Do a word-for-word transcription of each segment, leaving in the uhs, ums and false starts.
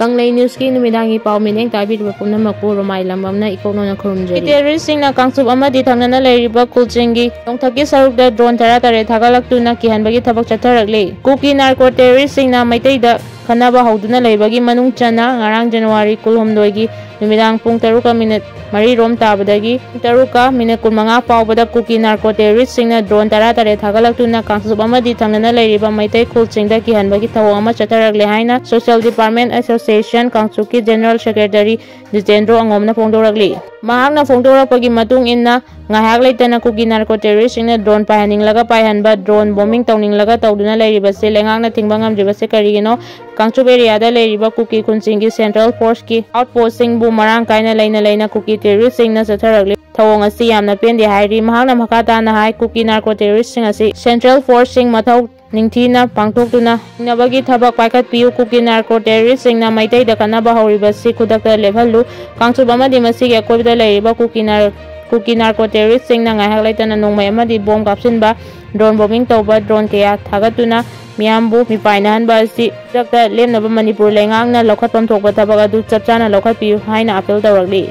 ꯀꯪꯂꯩ ꯅ꯭ꯌꯨꯁꯀꯤ ꯅꯨꯃꯤꯗꯥꯡꯒꯤ ꯄꯥꯎ ꯃꯤꯠꯌꯦꯡ ꯇꯥꯕꯤꯔꯤꯕ ꯄꯨꯝꯅꯃꯛꯄꯨ ꯔꯣꯃꯥꯏ ꯂꯝꯕꯝꯅ ꯏꯀꯣꯛꯅꯧꯅ ꯈꯨꯔꯨꯝꯖꯔꯤ꯫ ꯇꯦꯔꯣꯔꯤꯁꯁꯤꯡꯅ ꯀꯥꯡꯆꯨꯞ ꯑꯃꯗꯤ ꯊꯪꯅꯅ ꯂꯩꯔꯤꯕ ꯈꯨꯜꯁꯤꯡꯒꯤ ꯅꯣꯡꯊꯛꯀꯤ ꯁꯔꯨꯛꯇ ꯗ꯭ꯔꯣꯟ ꯇꯔꯥꯇꯔꯦꯠ ꯊꯥꯒꯠꯂꯛꯇꯨꯅ ꯀꯤꯍꯟꯕꯒꯤ ꯊꯕꯛ ꯆꯠꯊꯔꯛꯂꯤ꯫ ꯀꯨꯀꯤ ꯅꯥꯔꯀꯣ ꯇꯦꯔꯣꯔꯤꯁꯁꯤꯡꯅ ꯃꯩꯇꯩꯗ ꯈꯠꯅꯕ ꯍꯧꯗꯨꯅ ꯂꯩꯕꯒꯤ ꯃꯅꯨꯡ ꯆꯟꯅ ꯉꯔꯥꯡ ꯖꯅꯋꯥꯔꯤ ꯀꯨꯟꯍꯨꯝꯗꯣꯏꯒꯤ ꯅꯨꯃꯤꯗꯥꯡ ꯄꯨꯡ ꯇꯔꯨꯛꯀ ꯃꯤꯅꯤꯠ ꯃꯔꯤ ꯔꯣꯝ ꯇꯥꯕꯗꯒꯤ ꯄꯨꯡ ꯇꯔꯨꯛꯀ ꯃꯤꯅꯤꯠ ꯀꯨꯟꯃꯉꯥ ꯐꯥꯎꯕꯗ ꯀꯨꯀꯤ ꯅꯥꯔꯀꯣ ꯇꯦꯔꯣꯔꯤꯁꯁꯤꯡꯅ ꯗ꯭ꯔꯣꯟ ꯇꯔꯥꯇꯔꯦꯠ ꯊꯥꯒꯠꯂꯛꯇꯨꯅ ꯀꯥꯡꯆꯨꯞ ꯑꯃꯗꯤ ꯊꯪꯅꯅ ꯂꯩꯔꯤꯕ ꯃꯩꯇꯩ ꯈꯨꯜꯁꯤꯡꯗ ꯀꯤꯍꯟꯕꯒꯤ ꯊꯧꯑꯣꯡ ꯑꯃ ꯆꯠꯊꯔꯛꯂꯦ ꯍꯥꯏꯅ Social Department Association ꯀꯥꯡꯆꯨꯞꯀꯤ General Secretary ꯖꯤꯇꯦꯟꯗ꯭ꯔꯣ ꯑꯉꯣꯝꯅ ꯐꯣꯡꯗꯣꯔꯛꯂꯤ꯫ ꯃꯍꯥꯛꯅ ꯐꯣꯡꯗꯣꯔꯛꯄꯒꯤ ꯃꯇꯨꯡ ꯏꯟꯅ, ꯉꯥꯏꯍꯥꯛ ꯂꯩꯇꯅ ꯀꯨꯀꯤ ꯅꯥꯔꯀꯣ ꯇꯦꯔꯣꯔꯤꯁꯁꯤꯡꯅ ꯗ꯭ꯔꯣꯟ ꯄꯥꯏꯍꯟꯅꯤꯡꯂꯒ ꯄꯥꯏꯍꯟꯕ, ꯗ꯭ꯔꯣꯟ ꯕꯣꯝꯕꯤꯡ ꯇꯧꯅꯤꯡꯂꯒ ꯇꯧꯗꯨꯅ ꯂꯩꯔꯤꯕꯁꯤ ꯂꯩꯉꯥꯛꯅ ꯊꯤꯡꯕ ꯉꯝꯗ꯭ꯔꯤꯕꯁꯤ ꯀꯔꯤꯒꯤꯅꯣ? ꯀꯥꯡꯆꯨꯞ ꯑꯦꯔꯤꯌꯥꯗ ꯂꯩꯔꯤꯕ ꯀꯨꯀꯤ ꯈꯨꯟꯁꯤꯡꯒꯤ ꯁꯦꯟꯇ꯭ꯔꯦꯜ ꯐꯣꯔꯁꯀꯤ ꯑꯥꯎꯠꯄꯣꯁꯁꯤꯡꯕꯨ ꯃꯔꯥꯡ ꯀꯥꯏꯅ ꯂꯩꯅ ꯂꯩꯅ ꯀꯨꯀꯤ ꯇꯦꯔꯣꯔꯤꯁꯁꯤꯡꯅ ꯆꯠꯊꯔꯛꯂꯤ꯫ ꯊꯧꯑꯣꯡ ꯑꯁꯤ ꯌꯥꯝꯅ ꯄꯦꯟꯗꯦ ꯍꯥꯏꯔꯤ꯫ ꯃꯍꯥꯛꯅ ꯃꯈꯥ ꯇꯥꯅ ꯍꯥꯏ, ꯀꯨꯀꯤ ꯅꯥꯔꯀꯣ ꯇꯦꯔꯣꯔꯤꯁꯁꯤꯡ ꯑꯁꯤ ꯁꯦꯟꯇ꯭ꯔꯦꯜ ꯐꯣꯔꯁꯁꯤꯡ ꯃꯊꯧ ꯅꯤꯡꯊꯤꯅ ꯄꯥꯡꯊꯣꯛꯇꯨꯅ ꯊꯤꯡꯅꯕꯒꯤ ꯊꯕꯛ ꯄꯥꯏꯈꯠꯄꯤꯌꯨ꯫ ꯀꯨꯀꯤ ꯅꯥꯔꯀꯣ ꯇꯦꯔꯣꯔꯤꯁꯁꯤꯡꯅ ꯃꯩꯇꯩꯗ ꯈꯠꯅꯕ ꯍꯧꯔꯤꯕꯁꯤ ꯈꯨꯗꯛꯇ ꯂꯦꯞꯍꯜꯂꯨ꯫ ꯀꯥꯡꯆꯨꯞ ꯑꯃꯗꯤ ꯃꯁꯤꯒꯤ ꯑꯀꯣꯏꯕꯗ ꯂꯩꯔꯤꯕ ꯀꯨꯀꯤ ꯅꯥꯔ-, ꯀꯨꯀꯤ ꯅꯥꯔꯀꯣ ꯇꯦꯔꯣꯔꯤꯁꯁꯤꯡꯅ ꯉꯥꯏꯍꯥꯛ ꯂꯩꯇꯅ ꯅꯣꯡꯃꯩ ꯑꯃꯗꯤ ꯕꯣꯝ ꯀꯥꯞꯁꯤꯟꯕ, ꯗ꯭ꯔꯣꯟ ꯕꯣꯝꯕꯤꯡ ꯇꯧꯕ, ꯗ꯭ꯔꯣꯟ ꯀꯌꯥ ꯊꯥꯒꯠꯇꯨꯅ ꯃꯤꯌꯥꯝꯕꯨ ꯃꯤꯄꯥꯏꯅꯍꯟꯕ ꯑꯁꯤ ꯈꯨꯗꯛꯇ ꯂꯦꯞꯅꯕ ꯃꯅꯤꯄꯨꯔ ꯂꯩꯉꯥꯛꯅ ꯂꯧꯈꯠꯐꯝ ꯊꯣꯛꯄ ꯊꯕꯛ ꯑꯗꯨ ꯆꯞ ꯆꯥꯅ ꯂꯧꯈꯠꯄꯤꯌꯨ ꯍꯥꯏꯅ ꯑꯥꯄꯤꯜ ꯇꯧꯔꯛꯂꯤ꯫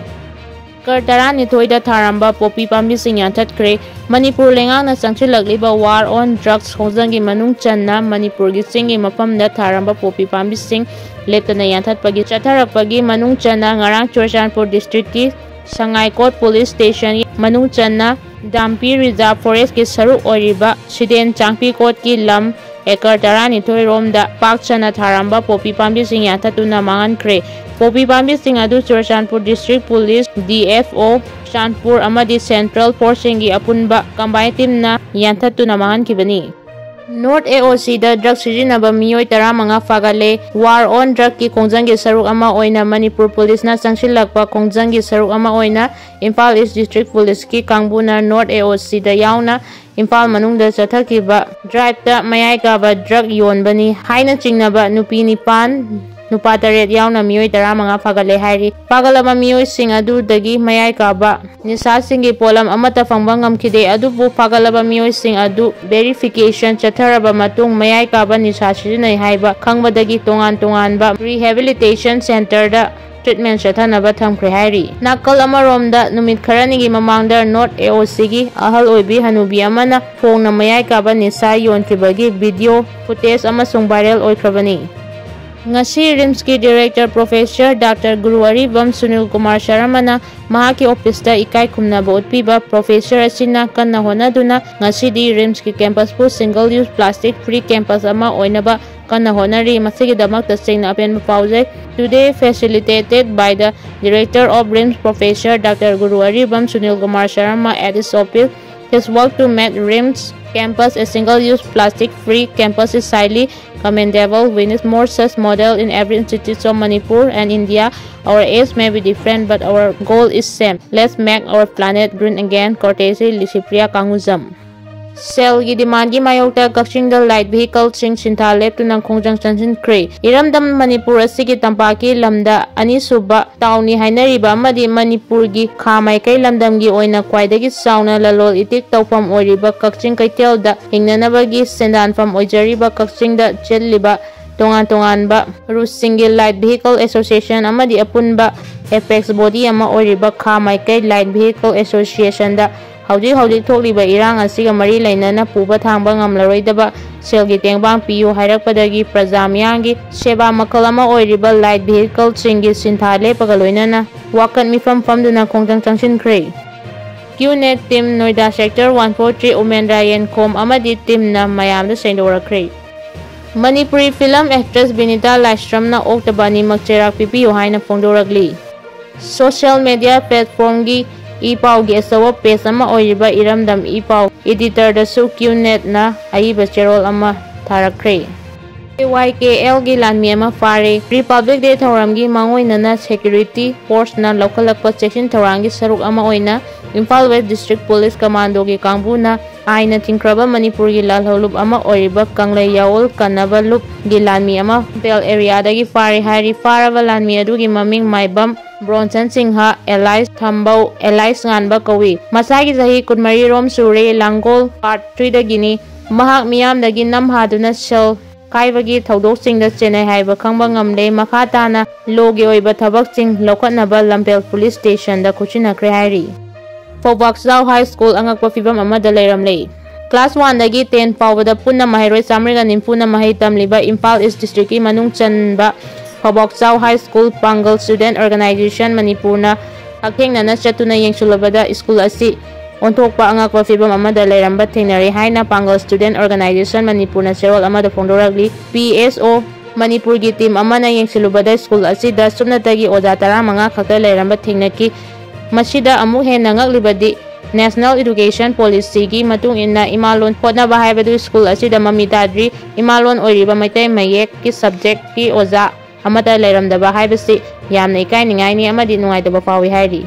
ꯑꯦꯀꯔ ꯇꯔꯥꯅꯤꯊꯣꯏꯗ ꯊꯥꯔꯝꯕ ꯄꯣꯄꯤ ꯄꯥꯝꯕꯤꯁꯤꯡ ꯌꯥꯟꯊꯠꯈ꯭ꯔꯦ꯫ ꯃꯅꯤꯄꯨꯔ ꯂꯩꯉꯥꯛꯅ ꯆꯪꯁꯤꯜꯂꯛꯂꯤꯕ War on Drugs ꯈꯣꯡꯖꯪꯒꯤ ꯃꯅꯨꯡ ꯆꯟꯅ ꯃꯅꯤꯄꯨꯔꯒꯤ ꯆꯤꯡꯒꯤ ꯃꯐꯝꯗ ꯊꯥꯔꯝꯕ ꯄꯣꯄꯤ ꯄꯥꯝꯕꯤꯁꯤꯡ ꯂꯦꯞꯇꯅ ꯌꯥꯟꯊꯠꯄꯒꯤ ꯆꯠꯊꯔꯛꯄꯒꯤ ꯃꯅꯨꯡ ꯆꯟꯅ ꯉꯔꯥꯡ ꯆꯨꯔꯆꯥꯟꯄꯨꯔ ꯗꯤꯁꯇ꯭ꯔꯤꯛꯀꯤ ꯁꯉꯥꯏꯀꯣꯠ ꯄꯨꯂꯤꯁ ꯁ꯭ꯇꯦꯁꯟ ꯃꯅꯨꯡ ꯆꯟꯅ ꯗꯥꯝꯄꯤ ꯔꯤꯖꯥꯔꯚ ꯐꯣꯔꯦꯁ꯭ꯠꯀꯤ ꯁꯔꯨꯛ ꯑꯣꯏꯔꯤꯕ ꯁꯤꯗꯦꯟ ꯆꯥꯡꯄꯤꯀꯣꯠꯀꯤ ꯂꯝ ꯑꯦꯀꯔ ꯇꯔꯥꯅꯤꯊꯣꯏ ꯔꯣꯝꯗ ꯄꯥꯛ ꯁꯟꯅ ꯊꯥꯔꯝꯕ ꯄꯣꯄꯤ ꯄꯥꯝꯕꯤꯁꯤꯡ ꯌꯥꯟꯊꯠꯇꯨꯅ ꯃꯥꯡꯍꯟꯈ꯭ꯔꯦ꯫ ꯄꯣꯄꯤ ꯄꯥꯝꯕꯤꯁꯤꯡ ꯑꯗꯨ Churachandpur district police, D F O Churachandpur ꯑꯃꯗꯤ ꯁꯦꯟꯇ꯭ꯔꯦꯜ ꯐꯣꯔꯁꯁꯤꯡꯒꯤ ꯑꯄꯨꯟꯕ ꯀꯝꯕꯥꯏꯟ ꯇꯤꯝꯅ ꯌꯥꯟꯊꯠꯇꯨꯅ ꯃꯥꯡꯍꯟꯈꯤꯕꯅꯤ꯫ ꯅꯣꯔꯠ ꯑꯦ ꯑꯣ ꯁꯤꯗ ꯗ꯭ꯔꯒ ꯁꯤꯖꯤꯟꯅꯕ ꯃꯤꯑꯣꯏ ꯇꯔꯥꯃꯉꯥ ꯐꯥꯒꯠꯂꯦ꯫ War on Drugsꯀꯤ ꯈꯣꯡꯖꯪꯒꯤ ꯁꯔꯨꯛ ꯑꯃ ꯑꯣꯏꯅ ꯃꯅꯤꯄꯨꯔ ꯄꯨꯂꯤꯁꯅ ꯆꯪꯁꯤꯜꯂꯛꯄ ꯈꯣꯡꯖꯪꯒꯤ ꯁꯔꯨꯛ ꯑꯃ ꯑꯣꯏꯅ ꯏꯝꯐꯥꯜ ꯏꯁ꯭ꯠ ꯗꯤꯁꯇ꯭ꯔꯤꯛ ꯄꯨꯂꯤꯁꯀꯤ ꯀꯥꯡꯕꯨꯅ ꯅꯣꯔꯠ ꯑꯦ ꯑꯣ ꯁꯤꯗ ꯌꯥꯎꯅ ꯏꯝꯐꯥꯜ ꯃꯅꯨꯡꯗ ꯆꯠꯊꯈꯤꯕ ꯗ꯭ꯔꯥꯏꯚꯇ ꯃꯌꯥꯏ ꯀꯥꯕ ꯗ꯭ꯔꯒ ꯌꯣꯟꯕꯅꯤ ꯍꯥꯏꯅ ꯆꯤꯡꯅꯕ ꯅꯨꯄꯤ ꯅꯤꯄꯥꯟ ꯅꯨꯄꯥ ꯇꯔꯦꯠ ꯌꯥꯎꯅ ꯃꯤꯑꯣꯏ ꯇꯔꯥꯃꯉꯥ ꯐꯥꯒꯠꯂꯦ ꯍꯥꯏꯔꯤ꯫ ꯐꯥꯒꯠꯂꯕ ꯃꯤꯑꯣꯏꯁꯤꯡ ꯑꯗꯨꯗꯒꯤ ꯃꯌꯥꯏ ꯀꯥꯕ ꯅꯤꯁꯥꯁꯤꯡꯒꯤ ꯄꯣꯠꯂꯝ ꯑꯃꯠꯇ ꯐꯪꯕ ꯉꯝꯈꯤꯗꯦ, ꯑꯗꯨꯕꯨ ꯐꯥꯒꯠꯂꯕ ꯃꯤꯑꯣꯏꯁꯤꯡ ꯑꯗꯨ verification ꯆꯠꯊꯔꯕ ꯃꯇꯨꯡ ꯃꯌꯥꯏ ꯀꯥꯕ ꯅꯤꯁꯥ ꯁꯤꯖꯤꯟꯅꯩ ꯍꯥꯏꯕ ꯈꯪꯕꯗꯒꯤ ꯇꯣꯉꯥꯟ ꯇꯣꯉꯥꯟꯕ rehabilitation centreꯗ treatment ꯆꯠꯊꯅꯕ ꯊꯝꯈ꯭ꯔꯦ ꯍꯥꯏꯔꯤ꯫ ꯅꯥꯀꯜ ꯑꯃꯔꯣꯝꯗ, ꯅꯨꯃꯤꯠ ꯈꯔꯅꯤꯒꯤ ꯃꯃꯥꯡꯗ North AOCꯒꯤ ꯑꯍꯜ ꯑꯣꯏꯕꯤ ꯍꯅꯨꯕꯤ ꯑꯃꯅ ꯐꯣꯡꯅ ꯃꯌꯥꯏ ꯀꯥꯕ ꯅꯤꯁꯥ ꯌꯣꯟꯈꯤꯕꯒꯤ video footage ꯑꯃꯁꯨꯡ viral ꯑꯣꯏꯈ꯭ꯔꯕꯅꯤ꯫ ꯉꯁꯤ RIMSꯀꯤ director professor Doctor ꯒꯨꯔꯨ ꯑꯔꯤꯕꯝ ꯁꯨꯅꯤꯜ ꯀꯨꯃꯥꯔ ꯁꯔꯃꯅ ꯃꯍꯥꯛꯀꯤ officeꯇ ꯏꯀꯥꯏ ꯈꯨꯝꯅꯕ ꯎꯠꯄꯤꯕ꯫ Professor ꯑꯁꯤꯅ ꯀꯟꯅ ꯍꯣꯠꯅꯗꯨꯅ ꯉꯁꯤꯗꯤ RIMSꯀꯤ campusꯄꯨ single use plastic free campus ꯑꯃ ꯑꯣꯏꯅꯕ ꯀꯟꯅ ꯍꯣꯠꯅꯔꯤ꯫ ꯃꯁꯤꯒꯤꯗꯃꯛ ꯇꯁꯦꯡꯅ ꯑꯄꯦꯟꯕ ꯐꯥꯎꯖꯩ꯫ Today, facilitated by the director of RIMS, Professor Doctor Guru Aribam Sunil Kumar Sharma at his office, his work to make RIMS campus a single-use plastic-free campus is highly commendable. We need more such model in every institute of Manipur and India. Our aims may be different, but our goal is same. Let's make our planet green again. Courtesy, Lisipriya Kangujam. Cellꯒꯤ demandꯒꯤ ꯃꯥꯌꯣꯛꯇ ꯀꯛꯆꯤꯡꯗ light vehicleꯁꯤꯡ ꯁꯤꯟꯊꯥ ꯂꯦꯞꯇꯨꯅ ꯈꯣꯡꯖꯪ ꯆꯪꯁꯤꯟꯈ꯭ꯔꯦ꯫ ꯏꯔꯝꯗꯝ ꯃꯅꯤꯄꯨꯔ ꯑꯁꯤꯒꯤ ꯇꯝꯄꯥꯛꯀꯤ ꯂꯝꯗ ꯑꯅꯤꯁꯨꯕ townꯅꯤ ꯍꯥꯏꯅꯔꯤꯕ ꯑꯃꯗꯤ ꯃꯅꯤꯄꯨꯔꯒꯤ ꯈꯥ ꯃꯥꯏꯀꯩ ꯂꯝꯗꯝꯒꯤ ꯑꯣꯏꯅ ꯈ꯭ꯋꯥꯏꯗꯒꯤ ꯆꯥꯎꯅ ꯂꯂꯣꯜ ꯏꯇꯤꯛ ꯇꯧꯐꯝ ꯑꯣꯏꯔꯤꯕ ꯀꯛꯆꯤꯡ ꯀꯩꯊꯦꯜꯗ ꯍꯤꯡꯅꯅꯕꯒꯤ ꯁꯦꯟꯗꯥꯟꯐꯝ ꯑꯣꯏꯖꯔꯤꯕ ꯀꯛꯆꯤꯡꯗ ꯆꯦꯜꯂꯤꯕ ꯇꯣꯉꯥꯟ ꯇꯣꯉꯥꯟꯕ routesꯁꯤꯡꯒꯤ light vehicle association ꯑꯃꯗꯤ ꯑꯄꯨꯟꯕ apex body ꯑꯃ ꯑꯣꯏꯔꯤꯕ ꯈꯥ ꯃꯥꯏꯀꯩ light vehicle associationꯗ ꯍꯧꯖꯤꯛ ꯍꯧꯖꯤꯛ ꯊꯣꯛꯂꯤꯕ ꯏꯔꯥꯡ ꯑꯁꯤꯒ ꯃꯔꯤ ꯂꯩꯅꯅ ꯄꯨꯕ ꯊꯥꯡꯕ ꯉꯝꯂꯔꯣꯏꯗꯕ ꯁꯦꯜꯒꯤ ꯇꯦꯡꯕꯥꯡ ꯄꯤꯌꯨ ꯍꯥꯏꯔꯛꯄꯗꯒꯤ ꯄ꯭ꯔꯖꯥ ꯃꯤꯌꯥꯝꯒꯤ ꯁꯦꯕꯥ ꯃꯈꯜ ꯑꯃ ꯑꯣꯏꯔꯤꯕ light vehicleꯁꯤꯡꯒꯤ ꯁꯤꯟꯊꯥ ꯂꯦꯞꯄꯒ ꯂꯣꯏꯅꯅ ꯋꯥꯀꯠ ꯃꯤꯐꯝ ꯐꯝꯗꯨꯅ ꯈꯣꯡꯖꯪ ꯆꯪꯁꯤꯟꯈ꯭ꯔꯦ꯫ QNet team, Noida Sector one four three, Umendra Yenkhom ꯑꯃꯗꯤ teamꯅ ꯃꯌꯥꯝꯗ ꯁꯦꯡꯗꯣꯔꯛꯈ꯭ꯔꯦ꯫ ꯃꯅꯤꯄꯨꯔꯤ film actress ꯕꯤꯅꯤꯇꯥ ꯂꯥꯏꯁ꯭ꯔꯝꯅ ꯑꯣꯛꯇꯕ ꯑꯅꯤꯃꯛ ꯆꯩꯔꯥꯛ ꯄꯤꯕꯤꯌꯨ ꯍꯥꯏꯅ ꯐꯣꯡꯗꯣꯔꯛꯂꯤ꯫ Social media platformꯒꯤ ꯏ ꯄꯥꯎꯒꯤ ꯑꯆꯧꯕ page ꯑꯃ ꯑꯣꯏꯔꯤꯕ ꯏꯔꯝꯗꯝ ꯏ ꯄꯥꯎ editorꯗꯁꯨ QNetꯅ ꯑꯏꯕ ꯆꯦꯔꯣꯜ ꯑꯃ ꯊꯥꯔꯛꯈ꯭ꯔꯦ꯫ ꯋꯥꯏ ꯀꯦ ꯑꯦꯜꯒꯤ ꯂꯥꯟꯃꯤ ꯑꯃ ꯐꯥꯔꯦ꯫ ꯔꯤꯄꯕ꯭ꯂꯤꯛ ꯗꯦ ꯊꯧꯔꯝꯒꯤ ꯃꯥꯡꯑꯣꯏꯅꯅ ꯁꯦꯀ꯭ꯌꯨꯔꯤꯇꯤ ꯐꯣꯔꯁꯅ ꯂꯧꯈꯠꯂꯛꯄ ꯆꯦꯛꯁꯤꯟ ꯊꯧꯔꯥꯡꯒꯤ ꯁꯔꯨꯛ ꯑꯃ ꯑꯣꯏꯅ ꯏꯝꯐꯥꯜ ꯋꯦꯁ ꯗꯤꯁꯇ꯭ꯔꯤꯛ ꯄꯨꯂꯤꯁ ꯀꯃꯥꯟꯗꯣꯒꯤ ꯀꯥꯡꯕꯨꯅ ꯑꯥꯏꯟꯅ ꯊꯤꯡꯈ꯭ꯔꯕ ꯃꯅꯤꯄꯨꯔꯒꯤ ꯂꯥꯜꯍꯧꯂꯨꯞ ꯑꯃ ꯑꯣꯏꯔꯤꯕ ꯀꯪꯂꯩ ꯌꯥꯑꯣꯜ ꯀꯟꯅꯕ ꯂꯨꯞꯒꯤ ꯂꯥꯟꯃꯤ ꯑꯃ ꯄꯦꯜ ꯑꯦꯔꯤꯌꯥꯗꯒꯤ ꯐꯥꯔꯦ ꯍꯥꯏꯔꯤ꯫ ꯐꯥꯔꯕ ꯂꯥꯟꯃꯤ ꯑꯗꯨꯒꯤ ꯃꯃꯤꯡ ꯃꯥꯏꯕꯝ ꯕ꯭ꯔꯣꯟꯁꯟ ꯁꯤꯡꯍ ꯑꯦꯂꯥꯏꯁ ꯊꯝꯕꯧ ꯑꯦꯂꯥꯏꯁ ꯉꯥꯟꯕ ꯀꯧꯏ꯫ ꯃꯁꯥꯒꯤ ꯆꯍꯤ ꯀꯨꯟꯃꯔꯤ ꯔꯣꯝ ꯁꯨꯔꯦ꯫ ꯂꯥꯡꯒꯣꯜ ꯄꯥꯔꯠ ꯊ꯭ꯔꯤꯗꯒꯤꯅꯤ꯫ ꯃꯍꯥꯛ ꯃꯤꯌꯥꯝꯗꯒꯤ ꯅꯝ ꯍꯥꯗꯨꯅ ꯁꯦꯜ ꯀꯥꯏꯕꯒꯤ ꯊꯧꯗꯣꯛꯁꯤꯡꯗ ꯆꯦꯟꯅꯩ ꯍꯥꯏꯕ ꯈꯪꯕ ꯉꯝꯂꯦ꯫ ꯃꯈꯥ ꯇꯥꯅ ꯂꯣꯒꯤ ꯑꯣꯏꯕ ꯊꯕꯛꯁꯤꯡ ꯂꯧꯈꯠꯅꯕ ꯂꯝꯐꯦꯜ ꯄꯨꯂꯤꯁ ꯁ꯭ꯇꯦꯁꯟꯗ ꯈꯨꯠꯁꯤꯟꯅꯈ꯭ꯔꯦ ꯍꯥꯏꯔꯤ꯫ ꯐꯧꯕꯥꯛꯆꯥꯎ ꯍꯥꯏ ꯁ꯭ꯀꯨꯜ ꯑꯉꯛꯄ ꯐꯤꯕꯝ ꯑꯃꯗ ꯂꯩꯔꯝꯂꯦ꯫ ꯀ꯭ꯂꯥꯁ ꯋꯥꯟꯗꯒꯤ ꯇꯦꯟ ꯐꯥꯎꯕꯗ ꯄꯨꯟꯅ ꯃꯍꯩꯔꯣꯏ ꯆꯥꯃꯔꯤꯒ ꯅꯤꯐꯨꯅ ꯃꯍꯩ ꯇꯝꯂꯤꯕ ꯏꯝꯐꯥꯜ ꯏꯁ ꯗꯤꯁꯇ꯭ꯔꯤꯛꯀꯤ ꯃꯅꯨꯡ ꯆꯟꯕ ꯐꯧꯕꯥꯛꯆꯥꯎ ꯍꯥꯏ ꯁ꯭ꯀꯨꯜ ꯄꯥꯡꯒꯜ ꯁ꯭ꯇꯨꯗꯦꯟꯠ ꯑꯣꯔꯒꯅꯥꯏꯖꯦꯁꯟ ꯃꯅꯤꯄꯨꯔꯅ ꯍꯛꯊꯦꯡꯅꯅ ꯆꯠꯇꯨꯅ ꯌꯦꯡꯁꯤꯜꯂꯨꯕꯗ ꯁ꯭ꯀꯨꯜ ꯑꯁꯤ ꯑꯣꯟꯊꯣꯛꯄ ꯑꯉꯛꯄ ꯐꯤꯕꯝ ꯑꯃꯗ ꯂꯩꯔꯝꯕ ꯊꯦꯡꯅꯔꯦ ꯍꯥꯏꯅ ꯄꯥꯡꯒꯜ ꯁ꯭ꯇꯨꯗꯦꯟꯠ ꯑꯣꯔꯒꯅꯥꯏꯖꯦꯁꯟ ꯃꯅꯤꯄꯨꯔꯅ ꯆꯦꯔꯣꯜ ꯑꯃꯗ ꯐꯣꯡꯗꯣꯔꯛꯂꯤ꯫ ꯄꯤ ꯑꯦꯁ ꯑꯣ ꯃꯅꯤꯄꯨꯔꯒꯤ ꯇꯤꯝ ꯑꯃꯅ ꯌꯦꯡꯁꯤꯜꯂꯨꯕꯗ ꯁ꯭ꯀꯨꯜ ꯑꯁꯤꯗ ꯁꯨꯞꯅꯇꯒꯤ ꯑꯣꯖꯥ ꯇꯔꯥꯃꯉꯥ ꯈꯛꯇ ꯂꯩꯔꯝꯕ ꯊꯦꯡꯅꯈꯤ꯫ ꯃꯁꯤꯗ ꯑꯃꯨꯛ ꯍꯦꯟꯅ ꯉꯛꯂꯤꯕꯗꯤ ꯅꯦꯁꯅꯦꯜ ꯏꯗꯨꯀꯦꯁꯟ ꯄꯣꯂꯤꯁꯤꯒꯤ ꯃꯇꯨꯡ ꯏꯟꯅ ꯏꯃꯥꯂꯣꯟ ꯍꯣꯠꯅꯕ ꯍꯥꯏꯕꯗꯨ ꯁ꯭ꯀꯨꯜ ꯑꯁꯤꯗ ꯃꯃꯤ ꯇꯥꯗ꯭ꯔꯤ꯫ ꯏꯃꯥꯂꯣꯟ ꯑꯣꯏꯔꯤꯕ ꯃꯩꯇꯩ ꯃꯌꯦꯛꯀꯤ ꯁꯕꯖꯦꯛꯀꯤ ꯑꯣꯖꯥ ꯑꯃꯠꯇ ꯂꯩꯔꯝꯗꯕ ꯍꯥꯏꯕꯁꯤ ꯌꯥꯝꯅ ꯏꯀꯥꯏꯅꯤꯡꯉꯥꯏꯅꯤ ꯑꯃꯗꯤ ꯅꯨꯡꯉꯥꯏꯇꯕ ꯐꯥꯎꯏ ꯍꯥꯏꯔꯤ꯫